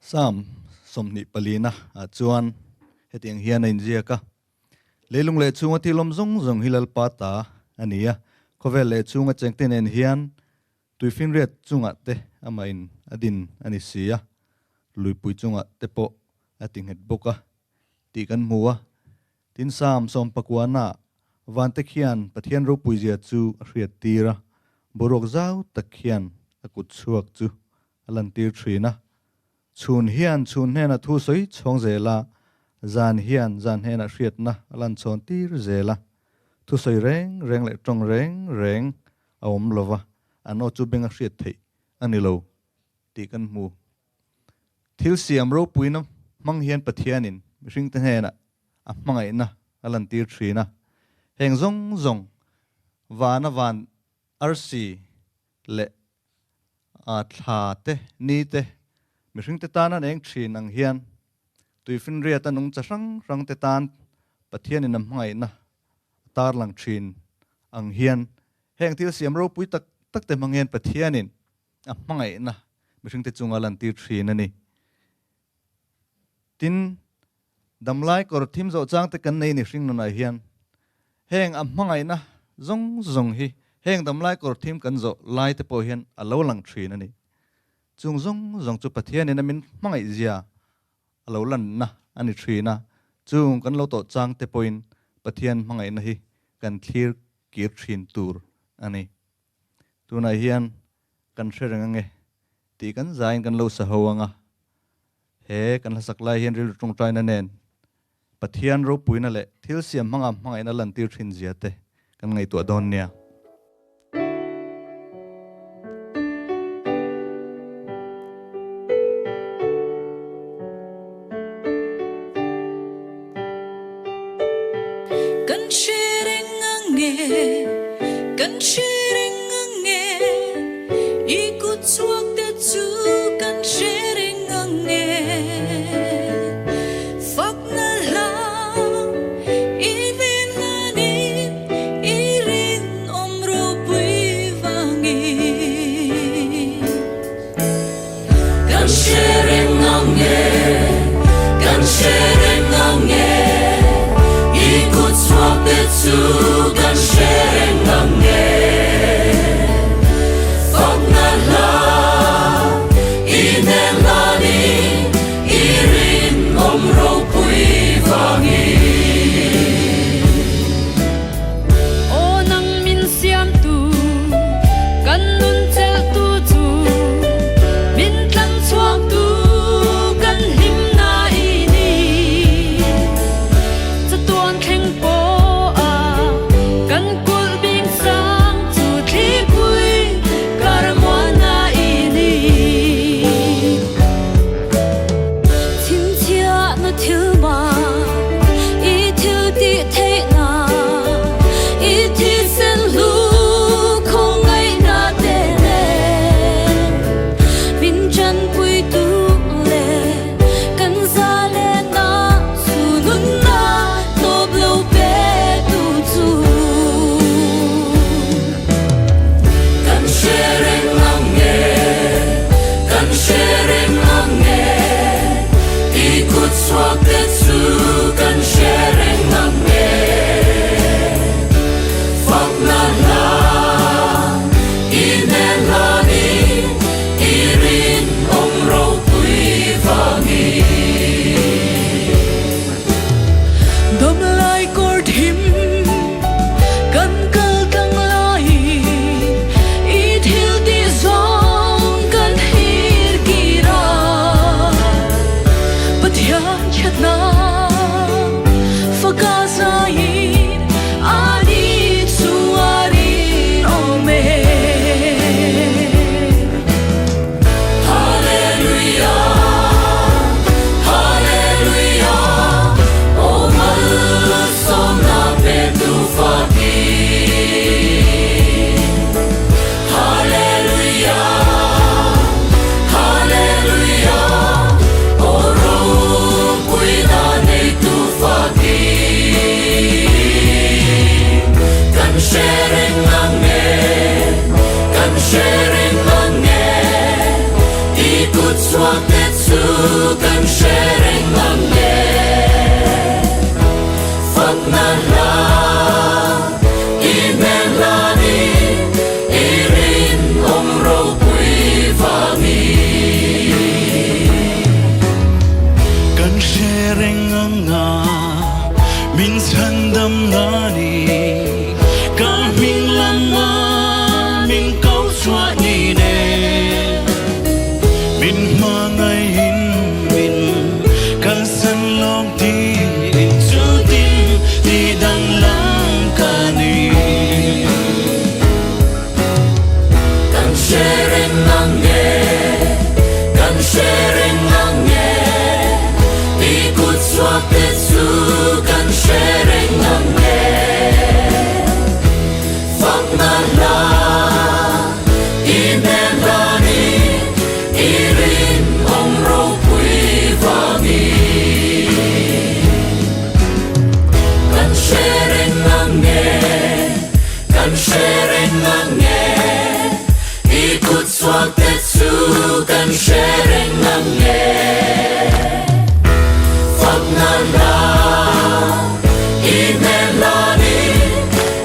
Psalm 24 ah chuan hetiang hian a inziak a, Leilung leh chhunga thil awm zawng zawng hi Lalpa ta a ni a, khawvel leh chhunga chengte nen hian tuifinriat chungah te amah in a din a ni si a, luipui chungah te pawh a ti nghet bawk a tih kan hmu a. Tin Psalm 90 ah vante khian Pathian ropuizia chu a hriat tir a, boruak zau tak khian a kut chhuak chu a lantir thin a. Chhun hian chhun hnenah thu sawi chhawng zel a, zan hian zan hnenah hriatna a lan chhawn tir zel a. Thu sawi reng reng leh tawng reng reng a awm lo va, an aw chu beng a hriat theih a ni lo tih kan hmu. Thil siam ropuina hmang hian Pathianin mihringte hnenah a hmangaihna a lantir thin a. Heng zawng zawng vana van arsi leh a thla te, ni te, mihring te tan an eng thin ang hian tuifinriat a nungcha hrang hrang te tan Pathianin a hmangaihna a tarlang thin ang hian heng thil siam ropui tak tak te hmang hian Pathianin a hmangaihna mihring te chunga lantir thin a ni. Tin, damlai kawr thim zawh chang te kan nei ni hring nunah hian heng a hmangaihna zawng zawng hi heng damlai kawr thim kan zawh lai te pawh hian a lo lang thin a ni. Chung zawng zawng chu Pathianin a min hmangaih zia a lo lanna a ni thin a, chung kan lo tawh chang te pawhin Pathian hmangaihna hi kan thlir kir thin tur a ni. Tunah hian kan hre reng ange tih kan zaiin kan lo sa ho anga, he kan hlasak lai hian rilru tawngtaina nen Pathian ropuina leh thil siam hmanga hmangaihna lantir thin zia te kan ngaihtuah dawn nia. Kan hre reng ange, kan hre reng ange, i kut chhuak te chu kan hre reng ange. Fakna hla i ven lanin i rinawm ropui vangin. Kan hre reng ange, kan hre reng ange, i kut chhuak te chu kan hre reng ange. Fakna hla i hnen hlanin i rinawm ropui vangin. Aw nang min siamtu, kan nun chelhtu chu, min tlang chhuaktu kan hlimna i ni. Chatuan thleng pawh a kan hre reng ang nge Fakna hla i hmel hlanin i rinawm ropui vangin. Kan hre reng ang a min chhandam na ni Ka hming lama min ko chhuah ni nen Min hmangaihin min kalsan lawng tiin chutin ti danglam ka ni. Kan hre reng ang nge, kan hre reng ang nge, i kut chhuak te chu kan hre reng ang nge. Fakna hla i hmel hlanin i rinawm ropui vangin. Kan hre reng ang nge, kan hre reng ang nge, i kut chhuak te chu kan hre reng ang nge. Fakna hla i hmel hlanin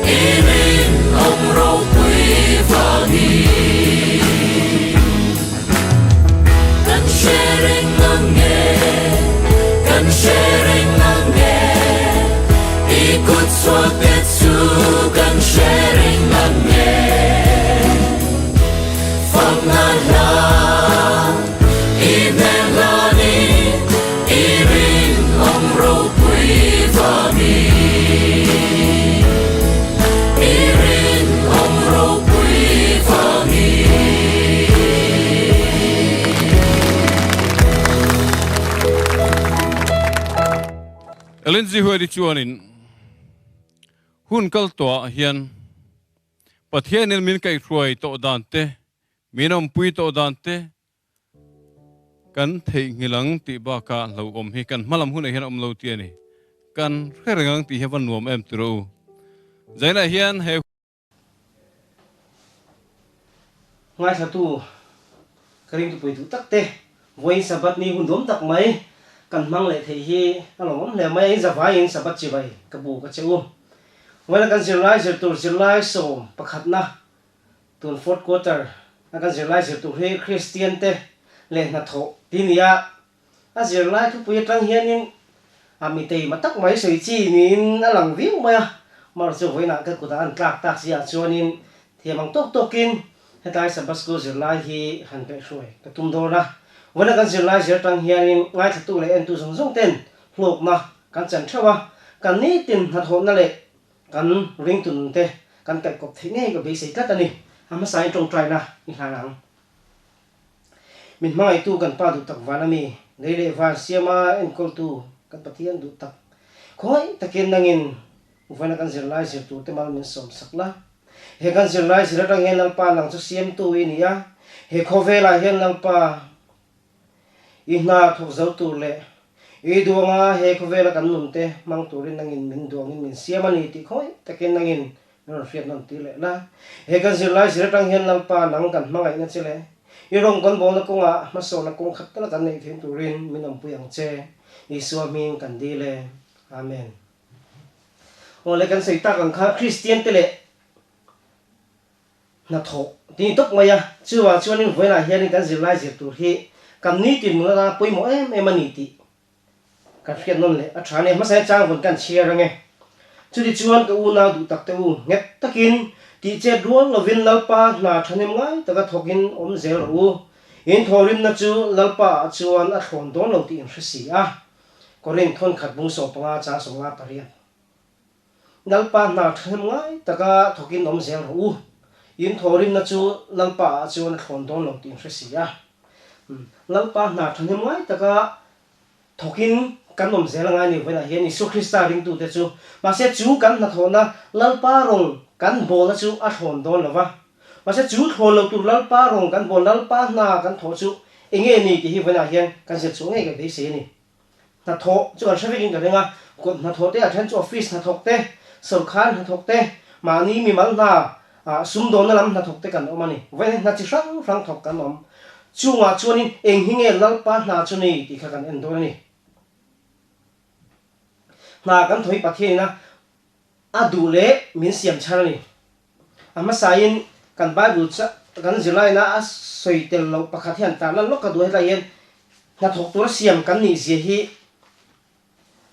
i rinawm ropui vangin. Kan hre reng ang nge, kan hre reng ang nge, i kut chhuak te chu kan hre reng ang nge. Fakna hla i hmel hlanin i rinawm ropui vangin. I rinawm ropui vangin. Ellen G. White chuanin hun kal tawhah hian Pathianin min kaihhruai tawh dan te, min awmpui tawh dan te kan theihnghilh ang tih bakah hlauhawm hi kan hmalam hunah hian a awm lo tih a ni. Kan hre reng ang tih hi a va nuam em ti rawh u. Zainah hian he. Ngaithlatu ka ringtupui duh tak te, vawiin Sabbath ni hun duam tak mai kan hmang leh theih hi a lawmawm hle mai a, in zavaiin Sabbath chibai ka bu ka che u. Vawiina kan zirlai zir tur zirlai sawm pakhatna tun fourth quarter a kan zirlai zir tur hi Kristian te leh hnathawh ti nia a zirlai thupui atang hianin a mitei ma tak mai sawi chi niin a lang viau mai a, mar chu vawiinah ka kutah an tlak tak si ah chuanin thiam ang tawk tawkin hetlai Sabbath School zirlai hi han kaihhruai ka tum dawn a. Vawiina kan zirlai zir atang hianin ngaithlatu leh entu zawng zawng ten hlawkna kan chan theuh a, kan nitin hnathawhna leh kan ringtu nunte kan kaihkawp theih ngei ka beisei tlat a ni. A hmasain tawngtaina i hlan ang. Min hmangaihtu kan Pa duh tak van a mi, lei leh van siama enkawltu kan Pathian duh tak. Khawngaih takin nangin Uvaina kan zirlai zir turte mal min sawm sak la. He kan zirlai zir atang hian Lalpa nang chu siamtu i ni a, he khawvelah hian Lalpa i hna thawk zo tur leh i duanga he khawvela kan nunte hmang turin nangin min duangin min siam a ni tih khawngaih takin nangin Min rawn hriat nawn tir leh la. He kan zirlai zir atang hian Lalpa nang kan hmangaihna che leh i rawng kan bawlna kawngah hmasawhna kawng khat tala kan neih theih turin min awmpui ang che. Isua hming kan dil e. Amen. Aw le kan sawi tak ang kha Kristian te leh hnathawh ti ni tawp mai a. Chuvang chuanin vawiinah hianin kan zirlai zir tur hi kan nitin nuna tana pawimawh em em a ni tih Kan hriat nawn leh a tha nia hmasa hi chang vawn kan chhiar ange. Chuti chuan ka unau duh tak te u, nghet takin tih chet rual lovin Lalpa hna thahnem ngai taka thawkin awm zel rawh u. In thawhrimna chu Lalpa ah chuan a thlawn dawn lo tih in hre si a. Korinth thawnkhat bung 15 chang 58. Lalpa hna thahnem ngai taka thawkin awm zel rawh u. In thawhrimna chu Lalpa ah chuan a thlawn dawn lo tih in hre si a. Lalpa hna thahnem ngai taka Thawkin kan awm zel angai ni vawiinah hian Isua Krista ringtute chu. Mahse chu kan hnathawhna Lalpa rawng kan bawlna chu a thlawn dawn lo va. Mahse chu thlawn lo tur Lalpa rawng kan bawl Lalpa hna kan thawh chu enge ni tih hi vawiinah hian kan zir chhuah ngei ka beisei a ni. Hnathawh chu kan hre vekin ka ring a, kut hnathawh te a then chu office hnathawk te, sawrkhar hnathawk te, mahni mimal hna ah sumdawnna lam hnathawk te kan awm a ni. Vawiin hna chi hrang hrang thawk kan awm. Chungah chuanin eng hi nge Lalpa hna chu ni tih kha kan en dawn a ni. Hna kan thawi Pathianina a duh leh min siam chhan a ni. A hmasain kan Bible cha kan zirlaina a sawi tel loh pakhat hian tarlan lawk ka duh a, hetlai hian hnathawk tura siam kan nih zia hi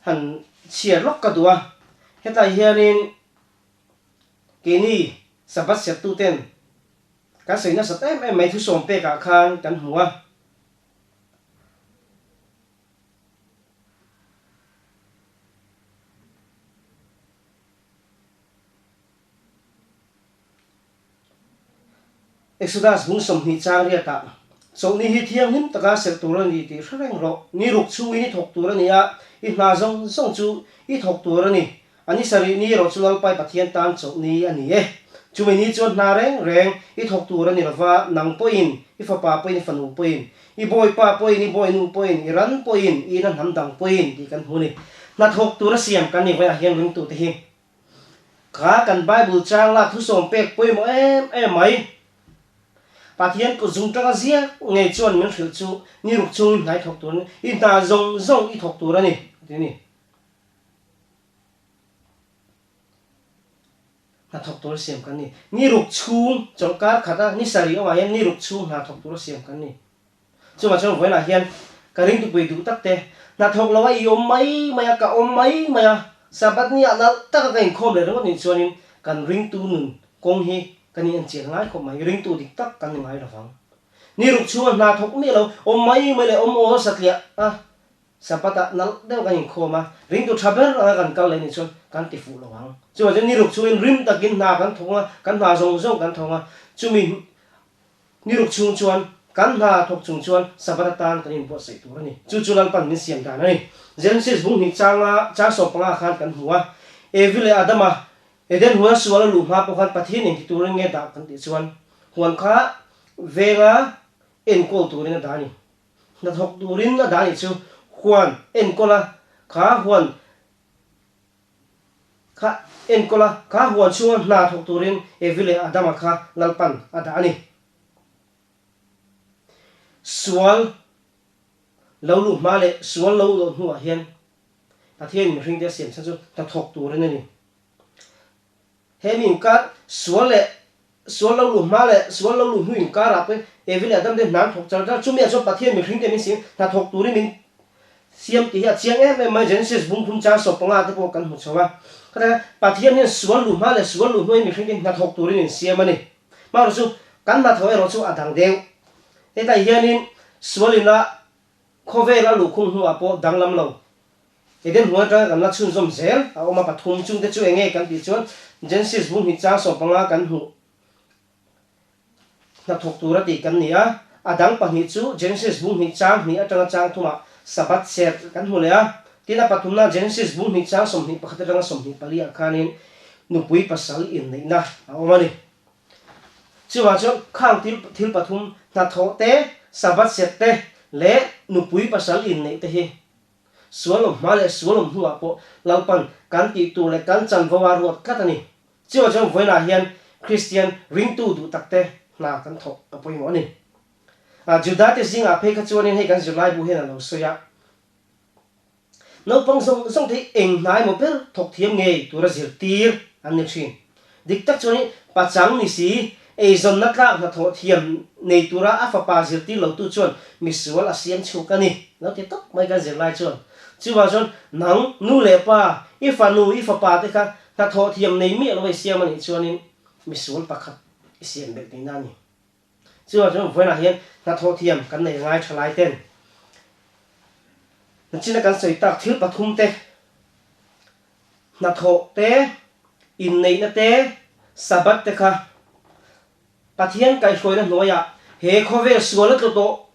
han chhiar lawk ka duh a. Hetlai hianin keini Sabbath sertuten kan sawi nasat em em mai thusawm pekah khan kan hmu a. Exodus bung 20 chang riatah, Chawlhni hi thianghlim taka serh tur a ni tih hre reng rawh. Ni ruk chhungin i thawk tur a ni a, i hna zawng zawng chu i thawk tur a ni. A ni sarih ni erawh chu Lalpai Pathian tan chawlhni a ni e. Chumi ni chuan hna reng reng i thawk tur a ni lova, nang pawhin, i fapa pawhin, i fanu pawhin, i bawipa pawhin, i bawinu pawhin, i ran pawhin, i ina hnam dang pawhin tih kan hmu a ni. Hna thawk tur a siam kan ni vawiah hian ringtute hi kha kan Bible chang lak thusawm pek pawimawh em em mai. Pathian kut zung tanga ziak ngei chuan min hrilh chu ni ruk chungin hna i thawk tur a ni, i hna zawng zawng i thawk tur a ni a ti a ni. Hna thawk tura siam kan ni. Ni ruk chhung chawlhkar khata ni sarih awmah hian ni ruk chhung hna thawk tura siam kan ni. Chuvang chuan vawiinah hian ka ringtupui duh tak te, hna thawk lo a i awm mai mai a, ka awm mai mai a, Sabbath ni ah nalh taka ka inkhawm leh ringawt nih chuanin kan ringtu nun kawng hi kan in enchian ngai khawp mai, ringtu dik tak kan ni ngai lovang. Ni ruk chhunga hna thawk miah lo, awm mai mai leh awm awl satliah a, Sabbath-ah nalh deuh kan inkhawm a, ringtu tha ber anga kan kal leh nih chuan kan ti fuh lo ang. Chuvang chuan ni ruk chungin rim takin hna kan thawk a, kan hna zawng zawng kan thawk a, chumi ni ruk chhung chuan kan hna thawk chung chuan Sabbath atan kan inbuatsaih tur a ni. Chu chu Lalpan min siam dan a ni. Genesis bung hnih changa chang 15 khan kan hmu a, Evi leh Adama Eden huan sual a luh hma pawh khan Pathian engti turin nge dah kan tih chuan huan kha venga enkawl turin a dah a ni. Hnathawk turin a dah nih chu huan enkawl a, kha huan kha enkawl a, kha huan chhunga hna thawk turin Evi leh Adama kha Lalpan a dah a ni. Sual lo luh hma leh sual lo loh hnuah hian Pathianin mihringte a siam chhan chu hnathawk turin a ni. He mi inkar sual leh sual lo luh hma leh sual lo luh hnu inkarah pawhin Evi leh Adam te hna an thawk char char. Chumi ah chuan Pathian mihring te min siam hna thawk turin min siam tih hi a chiang em em mai. Genesis bung phum chang 15 te pawh kan hmu chho a. Khatia Pathian hian sual luh hma leh sual luh hnuin mihring te hna thawk turin min siam a ni. Hmanraw chu kan hna thawh erawh chu a dang deuh. Hetah hianin sualina Khawvel a luhkhung hnuah pawh danglam lo. Eden hnuai atanga kan la chhunzawm zel a awm a pathum chungte chu enge kan tih chuan Genesis bung hnih chang 15 kan hmuh hnathawk tura tih kan ni a, a dang pahnih chu Genesis bung hnih chang hnih atanga chang thumah Sabbath serh kan hmu leh a, tin a pathumna Genesis bung hnih chang 21 atanga 24 ah khanin nupui pasal inneihna a awm a ni. Chuvang chuan khang thil thil pathum, hnathawh te, Sabbath serh te leh nupui pasal inneih te hi sual awm hma leh sual awm hnuah pawh Lalpan kan tih tur leh kan chanvo a ruat tlat a ni. Chuvang chuan vawiinah hian Kristian ringtu duh tak te hna kan thawk a pawimawh a ni. Juda te zingah phei kha chuanin hei kan zirlaibu hian a lo sawi a. Naupang zawng zawng te hi eng hna emaw ber thawk thiam ngei tura zirtir an ni thin. Dik tak chuan pachang ni si, eizawnna tlak hnathawh thiam nei tura a fapa zirtir lotu chuan misual a siam chhuk a ni. Lo ti tawp mai kan zirlai chuan. Chuvang chuan nang, nu leh pa, i fanu, i fapa te kha hnathawh thiam nei miah lo i siam a nih chuanin misual pakhat i siam belh tihna a ni. Chuvang chuan vawiinah hian hnathawh thiam kan nei ngai tha lai ten nachina kan sawi tak thil pathum te, hnathawh te, inneihna te, Sabbath te kha Pathian kaihhruaina hnuaiah he khawvel sual a tlu tawh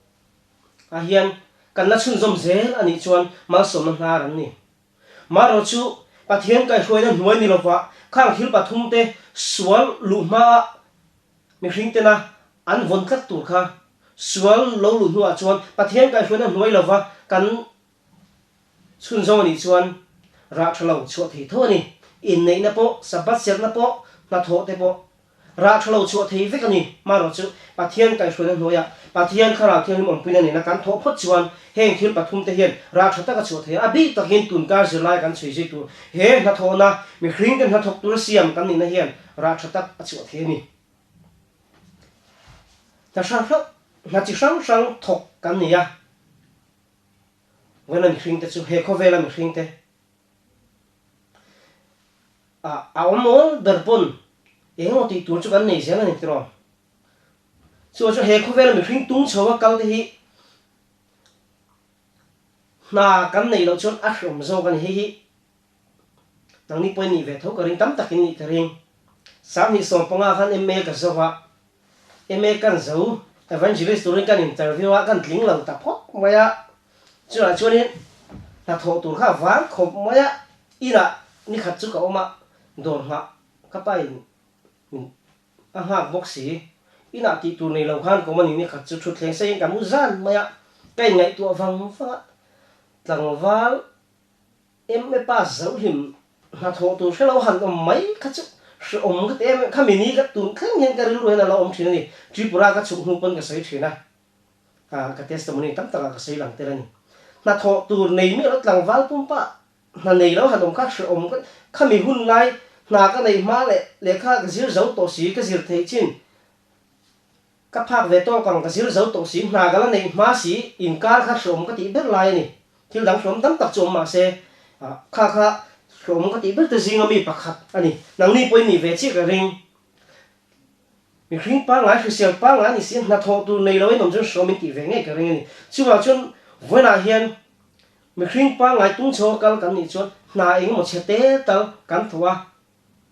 ah hian kan la chhunzawm zel a nih chuan malsawmna hnar an ni. Marawh chu Pathian kaihhruaina hnuai ni lovah khang thil pathum te sual luh hmaah Mihring tena an vawn tlat tur kha sual lo luh hnuah chuan Pathian kaihhruaina hnuai lova kan chhunzawm a nih chuan rah tha lo chhuah thei tho a ni. Inneihna pawh, Sabbath serhna pawh, hnathawh te pawh. Rah tha lo chhuah thei vek a ni. Marawh chu Pathian kaihhruaina hnuaiah Pathian Thlarau Thianghlim awmpuina nena kan thawh phawt chuan heng thil pathumte hian rah tha taka chhuah thei a. A bik takin tunkar zirlai kan chhui zui tur he hnathawhna mihringte hnathawk tura siam kan nihna hian rah tha tak a chhuah thei a ni. Hna hrang hrang hna chi hrang hrang thawk kan ni a. Vawiina mihringte chu he khawvela mihringte a a awm awl ber pawn eng emaw tih tur chu kan nei zel a ni tiraw? Chu chu he khawvela mihring tung chho a kal te hi hna kan neih loh chuan a hreawm zawk a ni. Hei hi nangni pawhin nih ve tho ka ring, tam takin nih ka ring. 2015 khan MA ka zo a, MA kan zo, Evangelist turin kan interview a, kan tling lo ta phawt mai a, chutah chuanin hnathawh tur kha a vang khawp mai a, inah nikhat chu ka awm a, dawr nghah ka pain min a nghak bawk si, inah tih tur nei lo khan ka awm a ni, nikhat chu thutthleng seiin ka mu zan mai a, ka inngaihtuah vang vang a, tlangval MA pass zo hlim hnathawh tur hrelo han awm mai kha chu hreawm ka ti em em, khami ni ka tun thleng hian ka rilru hian a lo awm thin a ni, Tripura ka chhuk hnu pawn ka sawi thin a, ka testimony tam takah ka sawi lang tel a ni. Hnathawh tur nei miah lo tlangval pumpa hna nei lo han awm kha hreawm ka khami hun lai hna ka nei hma leh lehkha ka zir zo tawh si ka zir theih chin Ka phak ve tawk ang, ka zir zo tawh si, hna ka la neih hma si, inkar kha hreawm ka tih ber lai a ni. Thil dang hreawm tam tak chu awm mah se, kha kha hreawm ka tih ber te zinga mi pakhat a ni. Nangni pawhin nih ve chiah ka ring. Mihring pangngai, hrisel pangngai ni si, hnathawh tur nei loin awm chuan hreawm in tih ve ngei ka ring a ni. Chuvang chuan vawiinah hian mihring pangngai tung chho a kal kan nih chuan hna engemaw chhe te tal kan thaw a,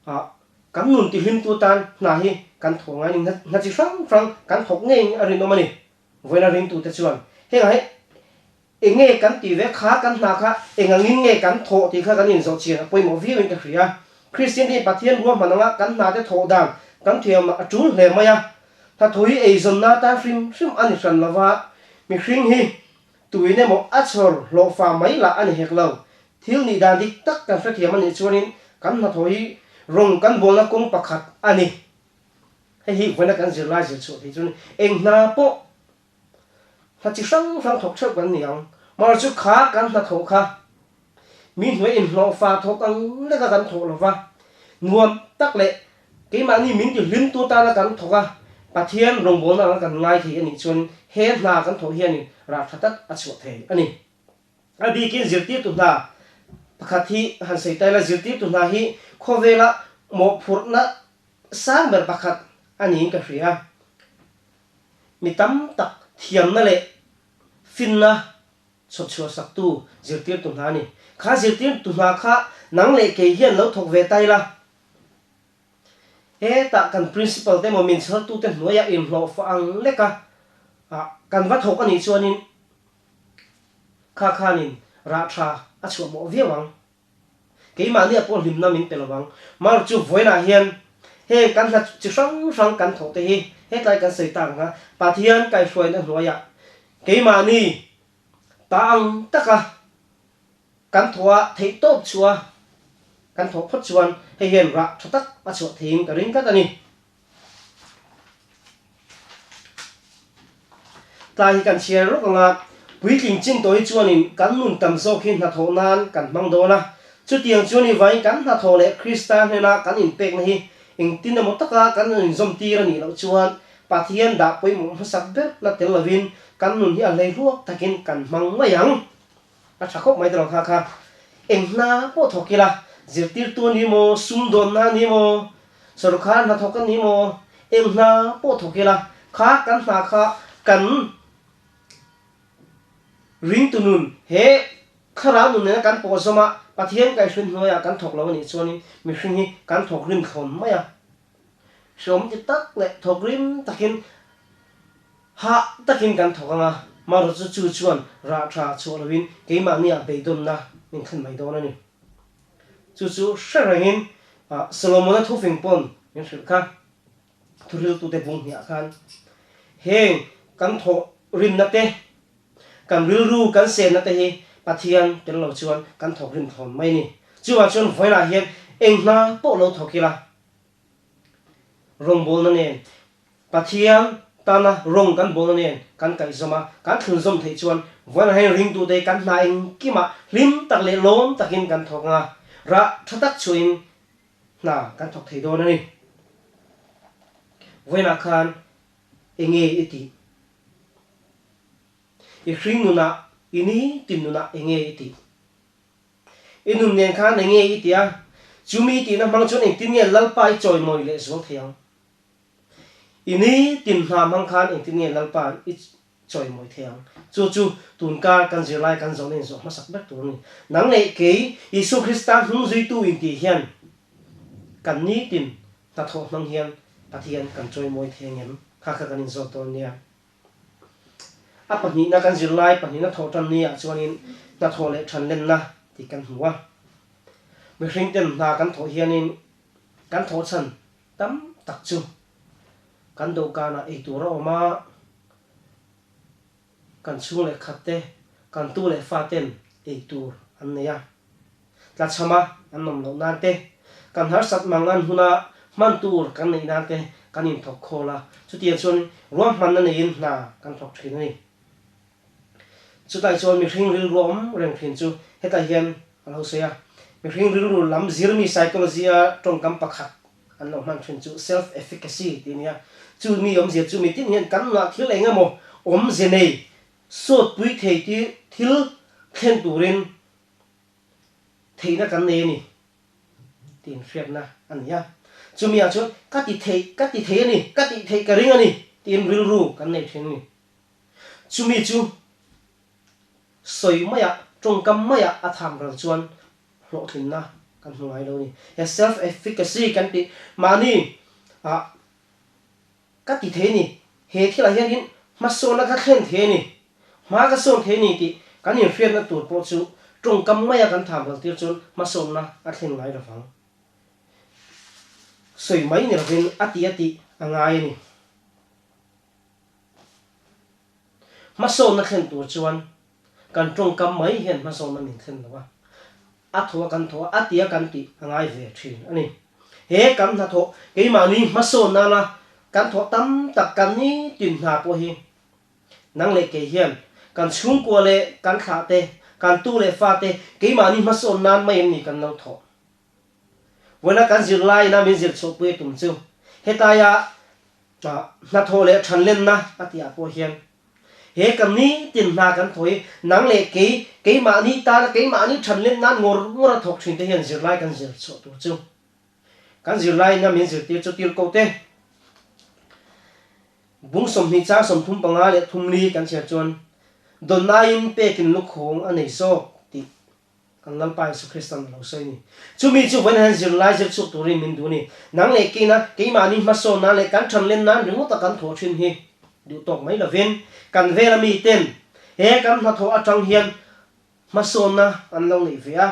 Ah, kan nun tihlimtu tan hna hi kan thawh ngai ni, hna chi hrang hrang kan thawk ngei a rinawm a ni. Vawiina ringtute chuan hengah hi eng nge kan tih ve kha kan hna kha eng angin nge kan thawh tih kha kan inzawh chian a pawimawh viauin ka hria. Kristian te hi Pathian ruahman anga kan hna te thawh dan kan thiam a tul hle mai a. Hnathawh hi eizawnna atan hrim hrim a ni hran lova, mihring hi tuin emaw a chhawr hlawhfa mai lah a ni hek lo. Thil nih dan dik tak kan hrethiam a nih chuanin kan hnathawh hi rawng kan bawlna kawng pakhat a ni. Hei hi vawiina kan zirlai zir chhuah thei chuan eng hna pawh hna chi hrang hrang thawk theuh kan ni ang. Mahse chu kha kan hnathawh kha mi hnuai inhlawhfa thawk ang leka kan thawh lova, nuam tak leh keimahni min ti hlimtu tana kan thawk a, Pathian rawngbawlna anga kan ngai thei a nih chuan he hna kan thawh hianin rah tha tak a chhuah thei a ni. A bikin zirtirtu hna pakhat hi han sawi ta ila, zirtirtu hna hi khawvela mawhphurhna sang ber pakhat a niin ka hria. Mi tam tak thiamna leh finna chhawpchhuah saktu zirtirtu hna a ni. Kha zirtirtu hna kha nang leh kei hian lo thawk ve ta ila, hetah kan principal te emaw min chhartute hnuaiah inhlawhfa ang leka kan va thawk a nih chuanin, Kha khanin rah tha a chhuah mawh viau ang. Keimahnia pawh hlimna min pe lo ang. Mar chu vawiinah hian heng kan hla chi hrang hrang kan thawh te hi hetlai kan sawi tak ang a, Pathian kaihhruaina hnuaiah keimahni ta ang taka kan thawh a theih tawp chhuah a kan thawh phawt chuan hei hian rah tha tak a chhuah theiin ka ring tlat a ni. Tlai hi kan chhiar rawk ang a, puitling chin tawh hi chuanin kan nun tam zawk hi hnathawh nan kan hmang dawn a. Chutiang chuan i vain kan hnathawh leh Krista hnena kan inpekna hi engtin emaw taka kan inzawm tir a nih loh chuan Pathian dah pawimawh hmasak ber la tel lovin kan nun hi a hleihluak takin kan hmang mai ang. A tha khawp mai tawh kha kha. Eng hna pawh thawk ila, zirtirtu a ni maw, sumdawnna a ni maw, sorkar hnathawk a ni maw, eng hna pawh thawk ila, kha kan hna kha kan ringtu nun he thlarau nun nena kan pawh zawm a, Pathian kaihhruin hnuaiah kan thawk lo a nih chuanin mihring hi kan thawk rim thlawn mai a. Hreawm ti tak leh thawk rim takin Hah takin kan thawk ang a, marawh chu chu chuan rah tha chhuah loin keimahnia beidawnna min thlen mai dawn a ni. Chu chu hre rengin Solomona thufing pawn min hrilh kha, thuriltute bung hniah khan heng kan thawh rinna te, kan rilru kan senna te hi Pathian tel lo chuan kan thawk rim thawn mai a ni. Chuvang chuan vawiinah hian eng hna pawh lo thawk ila. Rawngbawlna nen, Pathian tana rawng kan bawlna nen kan kaihzawm a, kan thlunzawm theih chuan vawiinah hian ringtute kan hna engkimah hlim tak leh lawm takin kan thawk ang a, rah tha tak chhuahin hna kan thawk thei dawn a ni. Vawiinah khan enge i tih? I hring nunah, i nitin nunah enge i tih? I nun nen khan enge i ti a, chumi i tihna hmang chuan engtin nge Lalpa i chawimawi leh zual thei ang? I ni tin hna hmang khan engtin nge Lalpa i chawimawi thei ang? Chu chu tunkar kan zirlai kan zawhna inzawh hmasak ber tur a ni. Nang leh kei, Isua Krista hnungzuitu intih hian kan nitin hnathawh hmang hian Pathian kan chawimawi thei angem? Kha kha kan inzawt dawn nia. A pahnihna kan zirlai pahnihna thawh tan ni ah chuanin hnathawh leh thanlenna tih kan hmu a. Mihring ten hna kan thawh hianin kan thawh chhan tam tak chu kan dawhkanah ei tur a awm a, kan chhung leh khat te, kan tu leh fa ten ei tur an nei a. Tlachhama an awm loh nan te, kan harsat mang an huna hman tur kan neih nan te kan inthawk khawl a, chutiang chuan ruahmanna neiin hna kan thawk thin a ni. Chutlai chuan mihring rilru a awm reng thin chu hetah hian a lo sawi a, mihring rilru lam zirmi psychology-a tawngkam pakhat an lo hman thin chu self-efficacy tih a ni a, chu mi awmzia chu mitin hian kan nunah thil eng emaw awmze nei sawtpui thei thil thlen turin Theihna kan nei a ni tih inhriatna a ni a. Chumi ah chuan ka ti thei, ka ti thei a ni, ka tih theih ka ring a ni tiin rilru kan nei thin a ni. Chumi chu sawi maiah, tawngkam maiah a tham ral chuan hlawhtlinna kan hmu ngai lo a ni. He self efficacy kan tih mahni ah Ka ti thei a ni, he thilah hianin hmasawnna ka thlen thei a ni, hma ka sawn thei a ni tih kan inhriatna tur pawh chu tawngkam maia kan tham ral tir chuan hmasawnna a thlen ngai lovang. Sawi mai ni lovin a ti a tih a ngai a ni. Hmasawnna thlen tur chuan kan tawngkam mai hian hmasawnna min thlen lo a, a thaw a kan thaw a, a ti a kan tih a ngai ve thin a ni. He kan hnathawh keimahni hmasawn nana kan thawh tam tak kan nitin hna pawh hi nang leh kei hian kan chhungkua leh kan thlah te, kan tu leh fa te keimahni hmasawn nan mai em ni kan lo thawh. Vawiina kan zirlaiin a min zir chhuahpui a tum chu hetaia hnathawh leh thanlenna a tihah pawh hian He kan nitin hna kan thaw hi nang leh kei, keimahni tana keimahni thanlen nan ngawr ngawr a thawk thin te hian zirlai kan zir chhuah tur chu kan zirlaiin a min zirtir chu tir ko te. Bung 20 chang 35 leh thumli kan chhiar chuan Dawnnaiin pekin lukhawng a nei zawk tih Kan Lalpa Jesuh Kristan a lo sawi a ni. Chumi chu vawiin hian zirlai zir chhuak turin min duh a ni. Nang leh keina, keimahni hmasawn nan leh kan thanlen nan ringawta kan thawh thin hi duh tawk mai lovin, kan vela miten he kan hnathawh atang hian hmasawnna an lo neih ve a.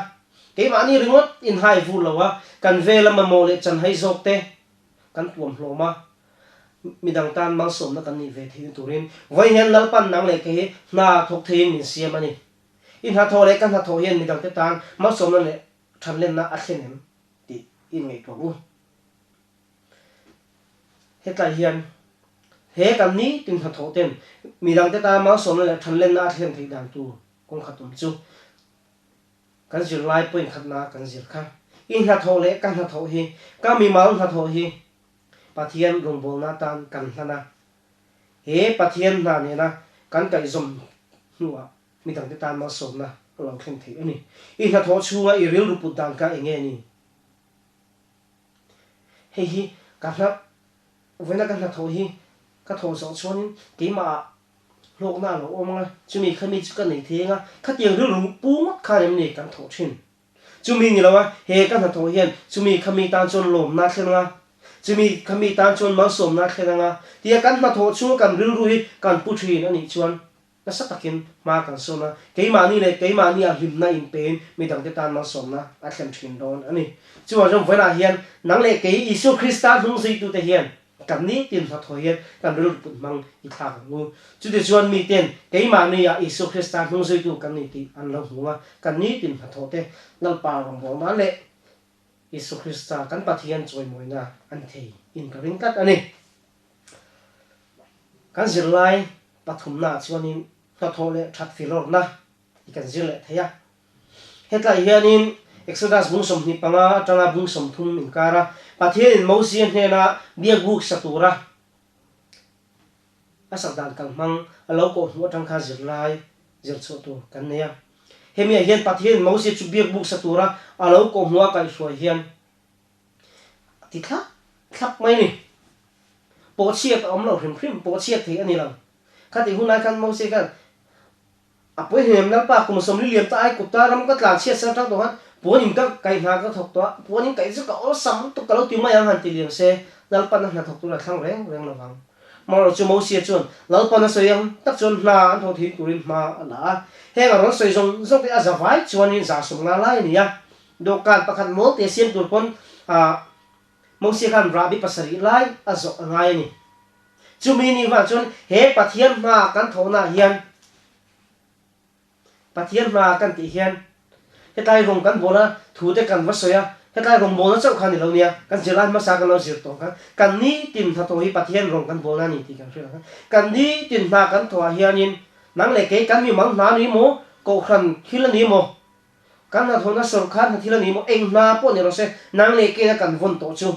Keimahni ringawt inhai vur lo a, kan vela mamawh leh chanhai zawk te kan tuam hlawm a, midang tan malsawmna kan nih ve theihna turin vawiin hian Lalpan nang leh kei hi hna thawk theiin min siam a ni. I hnathawh leh ka hnathawh hian midangte tan malsawmna leh thanlenna a thlen em tih i inngaihtuah u. Hetlai hian he kan nitin hnathawh ten midangte tan malsawmna leh thanlenna a thlen theih dan tur kawng khat awm chu kan zirlai point khatna kan zir kha. I hnathawh leh ka hnathawh hi ka mimal hnathawh hi Pathian rawngbawlna atan kan hlan a. He Pathian hna nena kan kaihzawm hnuah midangte tan malsawmna a lo thlen theih a ni. I hnathawh chhunga i rilru put dan kha eng nge ni? Hei hi ka hna vawiina ka hnathawh hi ka thawh zawh chuanin keimahah hlawkna a lo awm ang a, chumi khami chu ka nei thei ang a, khatiang rilru pu ngawt khan em ni kan thawh thin? Chumi ni lo a, he ka hnathawh hian chumi kha mi tan chuan lawmna a thlen ang a, chumi kha mi tan chuan malsawmna a thlen ang a, tia kan hnathawh chhunga kan rilru hi kan pu thin a nih chuan nasa takin hma kan sawn a, keimahni leh keimahni a hlimna inpein midangte tan malsawmna a thlen thin dawn a ni. Chuvang chuan vawiinah hian nang leh kei Isua Krista hnungzuitute hian Kan nitin hnathawh hian kan rilru put hmang i thlak ang u. Chutichuan miten keimahni ah Isua Krista hnungzuitu kan ni tih an lo hmu a, kan nitin hnathawh te Lalpa rawngbawlna leh Isu Krista kan Pathian chawimawina a ni thei in ka ring tlat a ni. Kan zirlai pathumnaah chuanin hnathawh leh that filawrna i kan zir leh thei a. Hetlai hianin Exodus bung 25 atanga bung 30 inkara Pathianin Mosia hnena biakbuk sa tura a sak dan kalhmang a lo kawh hmuh atang kha zirlai zir chhuah tur kan nei a. Hemiah hian Pathianin Mosia chu biakbuk sa tura a lo kawh hmuh a kaihhruai hian a ti thlap thlap mai ni. Pawhchhiat a awm lo hrim hrim, pawhchhiat thei a ni lo. Khatih hunlai khan Mosia khan A pawi hnem Lalpa kum 40 liam ta ai kut ta ram ka tlan chhiat san tang tawh khan puan in ka kaih hna ka thawk tawh a, puan in kaih chu ka awlsam lutuk ka lo ti mai ang han ti liam se Lalpan a hna thawk tur a thlang reng reng lo vang. Marawh chu Mosia chuan Lalpan a sawi ang tak chuan hna an thawh thin turin hma a la a, heng a rawn sawi zawng zawng te a za vai chuanin 150 lai a ni a, dawhkan pakhat mawl te siam tur pawn Mosia khan rahbi pasarih lai a zawh a ngai a ni. Chumi ni vang chuan he Pathian hma kan thawhnaah hian, Pathian hma kan tih hian hetlai rawng kan bawl a, thu te kan va sawi a, hetlai rawngbawlna chauh kha ni lo nia, kan zirlai hmasa kan lo zir tawh khan kan nitin hnathawh hi Pathian rawng kan bawlna a ni tih kan hriat ang khan kan nitin hna kan thawhah hianin nang leh kei kan mimal hna a ni maw, kohhran thil a ni maw, kan hnathawhna sawrkar hna thil a ni maw, eng hna pawh ni rawh se, nang leh keina kan vawn tawh chu.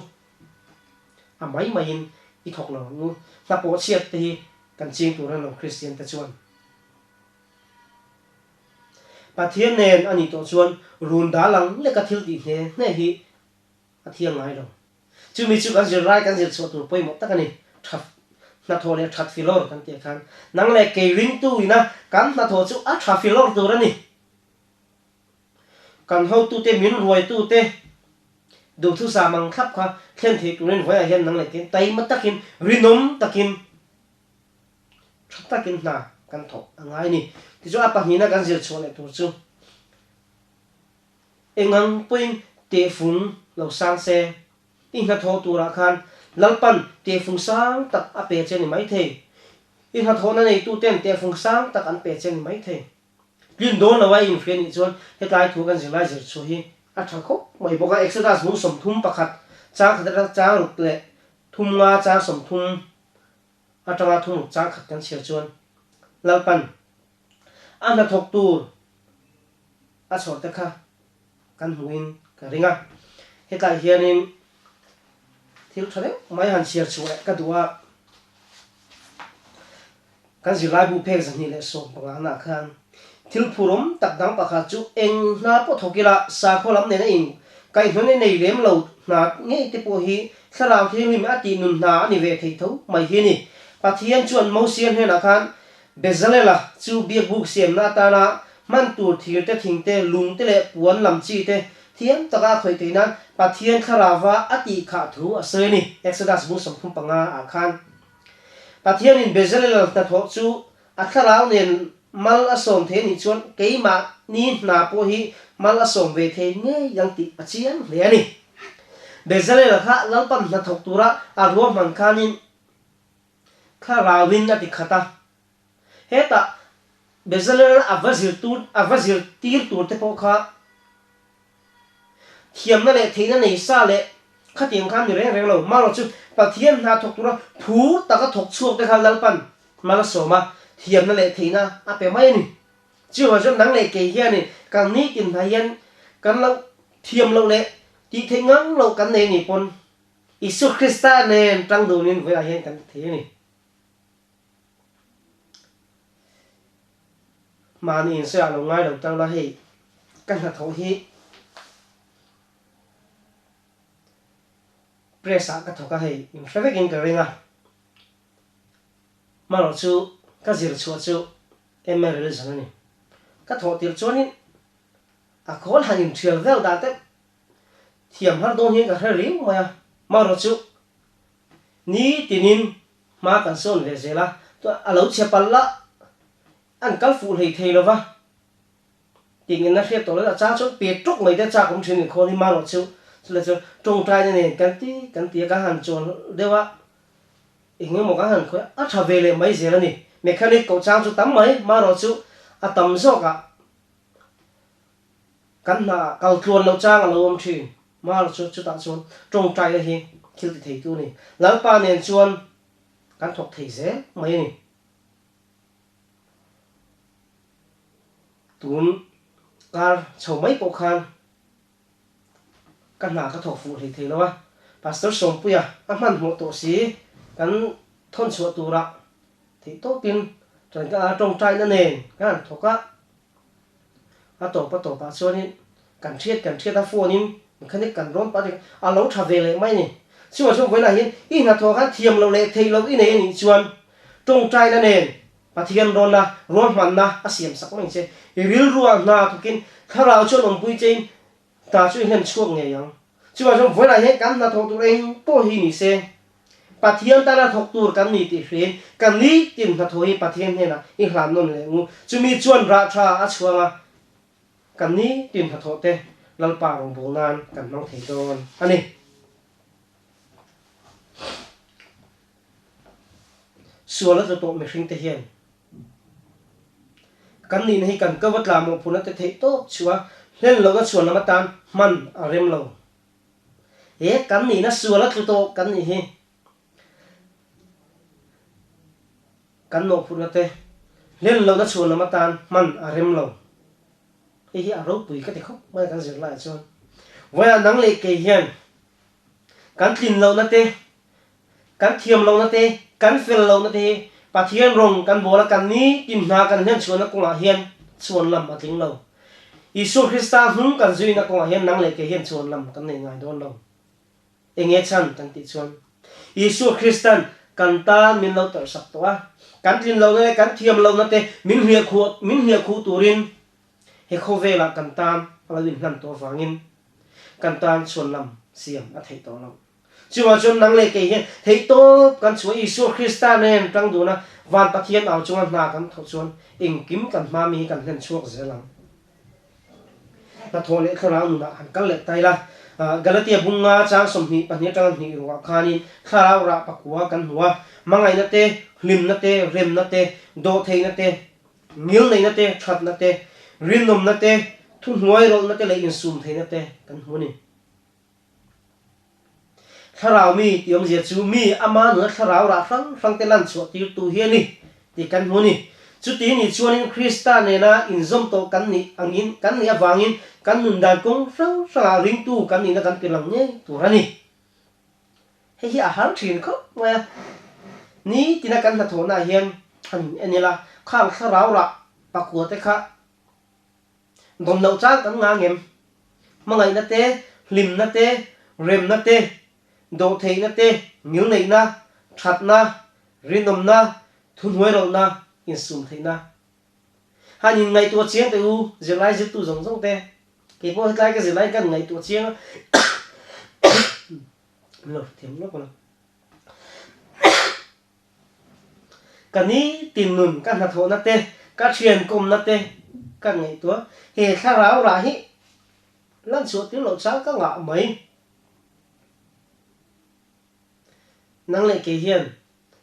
A mai maiin i thawk lo ang u. Hna pawh chhiat te hi kan ching tur a lo Kristian te chuan. Pathian nen a nih tawh chuan run dal ang leka thil tih hne hne hi a thiang ngai lo. Chumi chu kan zirlai kan zir chhuah tur pawimawh tak a ni. Tha hnathawh leh that filawr kan tih khan nang leh kei ringtu ina kan hnathawh chu a tha filawr tur a ni. Kan hotute min ruaitute duhthusam ang thlap kha thlen theih turin vawiah hian nang leh tiin taima takin, rinawm takin, tha takin hna kan thawk a ngai a ni. Tichuan a pahnihna kan zir chhuah leh tur chu engang pawhin tehfung lo sang se, i hnathawh turah khan Lalpan tehfung sang tak a pe che ni maithei, i hnathawhna neituten tehfung sang tak an pe che ni maithei. Tlin dawn lo a inhria nih chuan hetlai thu kan zirlai zir chhuah hi a tha khawp mai bawk a. Exodus bung 31 chang khat atanga chang ruk leh thum nga chang 30 atanga thum ruk chang khat kan chhiar chuan Lalpan a hnathawk tur a chhawr te kha kan hmuhin ka ring a. Hetlai hianin thil tha deuh mai han chhiar chhuah leh ka duh a. Kan zirlaibu phek 215 naah khan thil phurawm tak dang pakhat chu eng hna pawh thawk ila sakhaw lam nena in kaihhnawin a nei lem lo hna ngei te pawh hi thlarau thianghlim a tih nun hna a ni ve thei tho mai hi a ni. Pathian chuan Mosia hnenah khan Bezalela chu biakbuk siamna atana hman tur thir te, thing te, lung te leh puan lam chi te thiam taka a khawih theih nan Pathian thlarauva a tih khah thu a sawi a ni, Exodus bung 35 ah khan. Pathianin Bezalel hnathawh chu a thlarau nen mal a sawm thei anih chuan keimahni hna pawh hi mal a sawm ve thei ngei ang tih a chiang hle a ni. Bezalel kha Lalpan hnathawk tura a ruahman khanin thlarauin a ti khat a. Hetah Bezalel a va zir tur a va zirtir tur te pawh kha Thiamna leh theihna nei sa leh khatiang khan ni reng reng lo. Marawh chu Pathian hna thawk tura phur taka thawk chhuak te kha Lalpan mal a sawm a, thiamna leh theihna a pe mai a ni. Chuvang chuan nang leh kei hianin kan nitin hna hian kan lo thiam loh leh tih theih ngang loh kan nei ni pawn Isua Krista nen tang dunin vawiah hian kan ti thei a ni. Mahni insawi ah lo ngai lo tang la hei ka hnathawh hi press ah ka thawk a hei in hre vekin ka ring a hmanraw chu ka zir chhuah chu MA religion a ni ka thawh tirh chuanin a khawl han inthial vel dan te thiam har dawn hian ka hre riau mai a hmanraw chu nitinin Hma kan sawn ve zel a, chuan a lo chhe palh la, an kal fuh hlei thei lova, tih na hriat tawh lo a chang chuan pet ṭawk mai te chak awm ṭhin inkhawm hi marawh chu chulai chuan ṭawngṭaina nen kan ti kan ti a, kan han chawl deuh a, eng emaw kan han khawih a, a ṭha ve leh mai zel a ni. Mechanic koh chang chu tam mai, marawh chu a tam zawkah kan hna kal tluan loh chang a lo awm ṭhin. Mar chu chutah chuan tawngtaina hi thil ti theitu a ni. Lalpa nen chuan kan thawk thei zel mai a ni. Tun kar chho mai pawh khan ka hna ka thawk fuh hlei thei lo a, Pastor Sawmpuia a hmanhmawh tawh si kan thawn chhuah turah theih tawpin tawngtaina nen kan han thawk a. A tawp a tawpah chuanin kan hriat kan hriat a phone in mechanic kan rawn pah a a lo tha ve leh mai a ni. Chuvang chuan vawiinah hian i hnathawh khan thiam loh leh theih loh i nei a nih chuan tawngtaina nen Pathian rawnna ruahmanna a siam sak mai che. I rilruah hna thawkin thlarau chuan awmpui chein hna chu i hlen chhuak ngei ang. Chuvang chuan vawiinah hian kan hnathawh tur eng pawh hi ni se Pathian tana thawk tur kan ni tih hriin kan nitin hnathawh hi Pathian hnenah i hlan nawn leh ngu. Chumi chuan rah tha a chhuang a, kan nitin hnathawh te Lalpa rawngbâwl nan kan hmang thei dawn a ni. Sual a tlu tawh mihringte hian kan nihna hi kan ko a tla mawhphurhna te theih tawp chhuah a, hlen lohna chhuan lam atan hman a rem lo. He kan nihna sual a tlu tawh kan nih hi. Kan mawhphurhna te hlen lohna chhuan lam atan hman a rem lo. Hei hi a ropui ka ti khawp mai a kan zirlaiah chuan. Vawiah nang leh kei hian kan tlin lohna te, kan thiam lohna te, kan fel lohna te hi Pathian rawng kan bawl a kan ni tin hna kan hlen chhuahna kawngah hian chhuan lam a tling lo. Isua Krista hnung kan zuina kawngah hian nang leh kei hian chuan lam kan nei ngai dawn lo. Enge chhan kan tih chuan Isua Kristan kan tan min lo tawrh sak tawh a, kan tlin lohna leh kan thiam lohna te min hliah khuh min hliah khuh turin he khawvelah kan tan a lo inhlan tawh avangin kan tan chuan lam siam a theih tawh lo. Chuvang chuan nang leh kei hian theihtawp kan chhuah Isua Krista nen tang dun a, van Pathian au chunga hna kan thawh chuan engkim kan hma mi hi kan hlen chhuak zel ang. Hnathawh leh thlarau nunah han kal leh ta ila, Galatia bunga chang 22 atanga hnih ruah khanin thlarau rah pakua kan hmu a, hmangaihna te, hlimna te, remna te, dawhtheihna te, ngilneihna te, thatna te, rinawmna te, thuhnuairawlhna te leh insumtheihna te kan hmu a ni. Thlarau mi tih awmzia chu mi ama nuna thlarau rah hrang hrang te lan chhuah tirtu hi a ni tih kan hmu a ni. Chuti ni chuanin Krista nena inzawm tawh kan nih angin kan nih avangin kan nun dan kawng hrang hrangah ringtu kan nihna kan tilang ngei tur a ni. Hei hi a har thin khawp mai a. Nitina kan hnathawhnaah hian han in en ila khang thlarau rah pakua te kha Dawm loh chang kan ngah ngem. Hmangaihna te, hlimna te, remna te, dawhtheihna te, ngilneihna, thatna, rinawmna, thuhnuairawlhna, insumtheihna. Han in ngaihtuah chiang teh u, zirlai zirtu zawng zawng te. Kei pawh hetlai ka zirlai kan ngaihtuah chiang a, min lo hrethiam lawk a. Ka ni tin nun ka hnathawhna te, ka thian kawmna te ka ngaihtuah. He thlarau rah hi lan chhuah tir loh chang ka ngah mai. Nang leh kei hian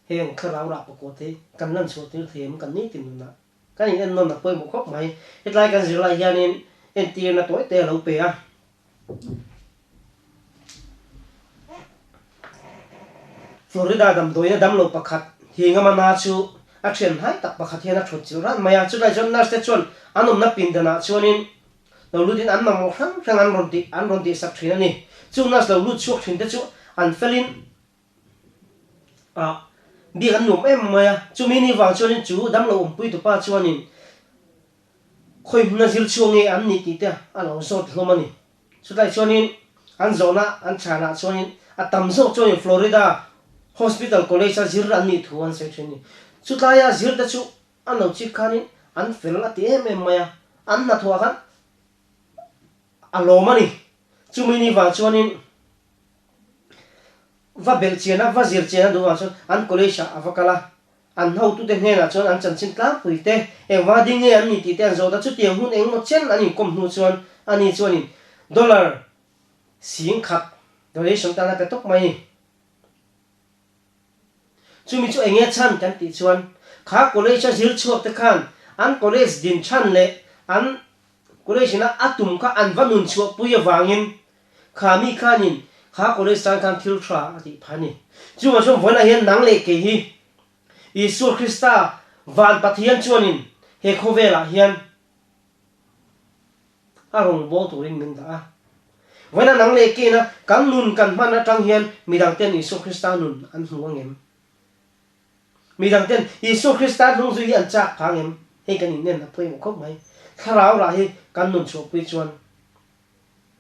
heng thlarau rah pakua te kan lan chhuah tir thei em kan ni tin nunah. Kan in ennawn a pawimawh khawp mai. Hetlai kan zirlai hianin entirna tawi te a lo pe a. Florida damdawiina damlo pakhat hi Ngamana chu a thian hnai tak pakhat hian a thut chilh ran mai a. Chulai chuan nurse te chuan an awmna pindanah chuanin lo lutin an mamawh hrang hrang an rawn tih an rawn tihsak thin a ni. Chung nurse lo lut chhuak thin te chu an felin ah biak an nuam em mai a. Chumi ni vang chuanin chu damlo awmpui tupa chuanin Khawi hmuna zir chhuak nge an nih tih te a lo zawt hlawm a ni. Chutlai chuanin an zawhna an chhanah chuanin a tam zawk chuanin Florida Hospital College a zir an nih thu an sawi thin a ni. Chutlaia zir te chu an lo chik khanin an fel a ti em em mai a, an hnathawh ah khan a lawm a ni. Chumi ni vang chuanin va belh chian a, va zir chian a duh vang chuan an college ah a va kal a, An hotute hnenah chuan an chanchin tlangpui te, engvanga ding nge an ni tih te an zawt a, chutiang hun engmaw chen an inkawm hnu chuan ani chuanin dollar 10,000 donation tan a pe tawp mai ni. Chumi chu enge chhan kan tih chuan kha college a zir chhuak te khan an college din chhan leh an college ina a tum kha an va nun chhuahpui avangin. kha mi khanin kha college tan khan thil tha a tih phah a ni. Chuvang chuan vawiinah hian nang leh kei hi Isua Krista van Pathian chuanin he khawvelah hian a rawngbâwl turin min dah a. Vawiinah nang leh keina kan nun kan hman atang hian midangten Isua Krista nun an hmu angem? Midangten Isua Krista hnung zui hi an chak phah angem? Hei kan inen a pawimawh khawp mai. Thlarau rah hi kan nun chhuahpui chuan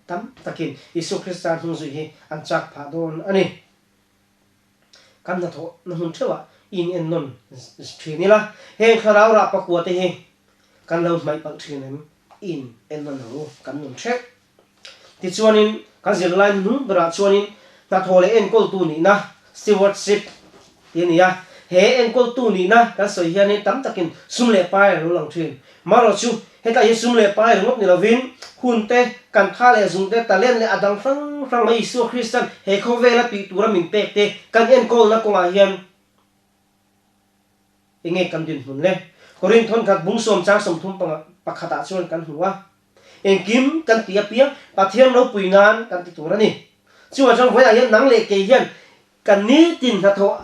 tam takin Isua Krista hnung zui hi an chak phah dawn a ni. Kan hnathawh na hmun theuhah in en nawn thin ila, heng thlarau rah pakua te hi kan lo hmaih palh thin em? In en nawn ang u, kan nun theuh. Tichuanin kan zirlai hnung berah chuanin hnathawh leh enkawltu nihna, stewardship, tih a ni a. He enkawltu nihna kan sawi hianin tam takin sum leh pai a lo lang thin. Marawh chu hetlai hi sum leh pai ringawt ni lovin hun te, kan tha leh zung te, talent leh a dang hrang hrang mai Isua Kristan he khawvela tih tura min pek te kan enkawlna kawngah hian enge kan dinhmun le? Korinth thawnkhat bung sawm chang 30 pakhatah chuan kan hmu a. Engkim kan ti apiang Pathian ropui nan kan ti tur a ni. Chuvang chuan vawiah hian nang leh kei hian kan nitin hnathawh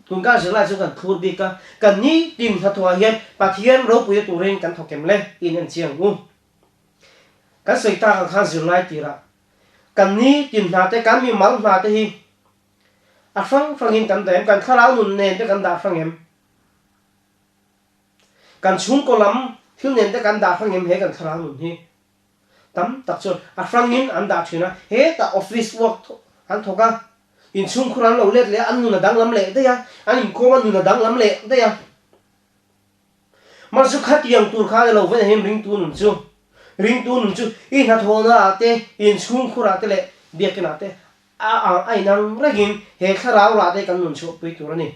tun kar zirlai chu kan phur bik a, kan nitin hnathawhah hian Pathian ropuina turin kan thawk em le tiin en chiang u. Kan sawi tak ang khan zirlai tirah kan nitin hna te kan mimal hna te hi a hrang hrangin kan dah em, kan thlarau nun nen te kan dah hrang em? Kan chhungkaw lam thil nen te kan dah hrang em he kan thlarau nun hi tam tak chuan a hrangin an dah thin a, hetah office work an thawk a, inchhungkhur an lo let leh a, an nun a danglam leh daih a, an inkhawm a nun a danglam leh daih a. Mahse khatiang tur kha a ni lo vek hian ringtu nun chu, ringtu nun chu i hnathawhna ah te, inchhungkhur ah te leh biakinn ah te a a inang rengin he thlarau rah te kan nun chhuahpui tur a ni.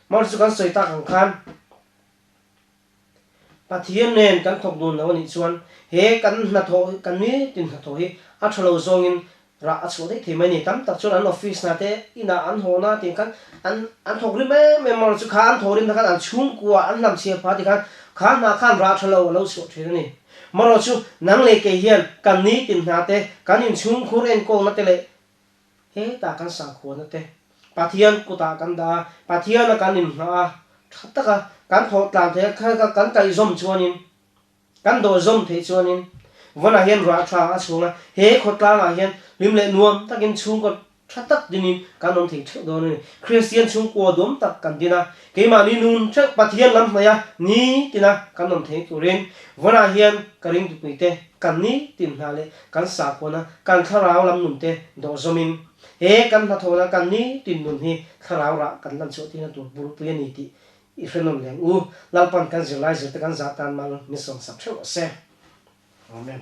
Mahse chu kan sawi tak ang khan Pathian nen kan thawk dun lo a nih chuan he kan hnathawh kan nitin hnathawh hi a tha lo zawngin rah a chhuah daih thei mai a ni. Tam tak chuan an office hna te inah an haw na tih khan an an thawk rim em em a, chu kha an thawh rim na khan an chhungkua an hlamchhiah phah tih khan kha hna khan rah tha lo a lo chhuah thin a ni. Marawh chu nang leh kei hian kan nitin hna te kan inchhungkhur enkawlna te leh Hetah kan sakhuana te Pathian kutah kan dah a, Pathiana kan inhnah a, tha taka kan thawh tlan theih a, kha kan kaihzawm chuanin, kan dawhzawm theih chuanin vawnah hian ruah tha a chhung a, he khawtlangah hian hlim leh nuam takin chhungkaw tha tak dinin kan awm thei theuh dawn a ni. Kristian chhungkua duam tak kan din a, keimahni nun theuh Pathian lam hnaih a, nitina kan awm thei turin vawnah hian ka ringtupuite kan nitin hna leh Kan sakhuana kan thlarau lam nun te dawh zawmin he kan hnathawhna kan nitin nun hi thlarau rah kan lan chhuah tirna tur bulpui a ni tih i hre nawn leng u. Lalpan kan zirlai zirte kan zah tan mal min sawmsak theuh rawh se. Amen.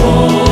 aw.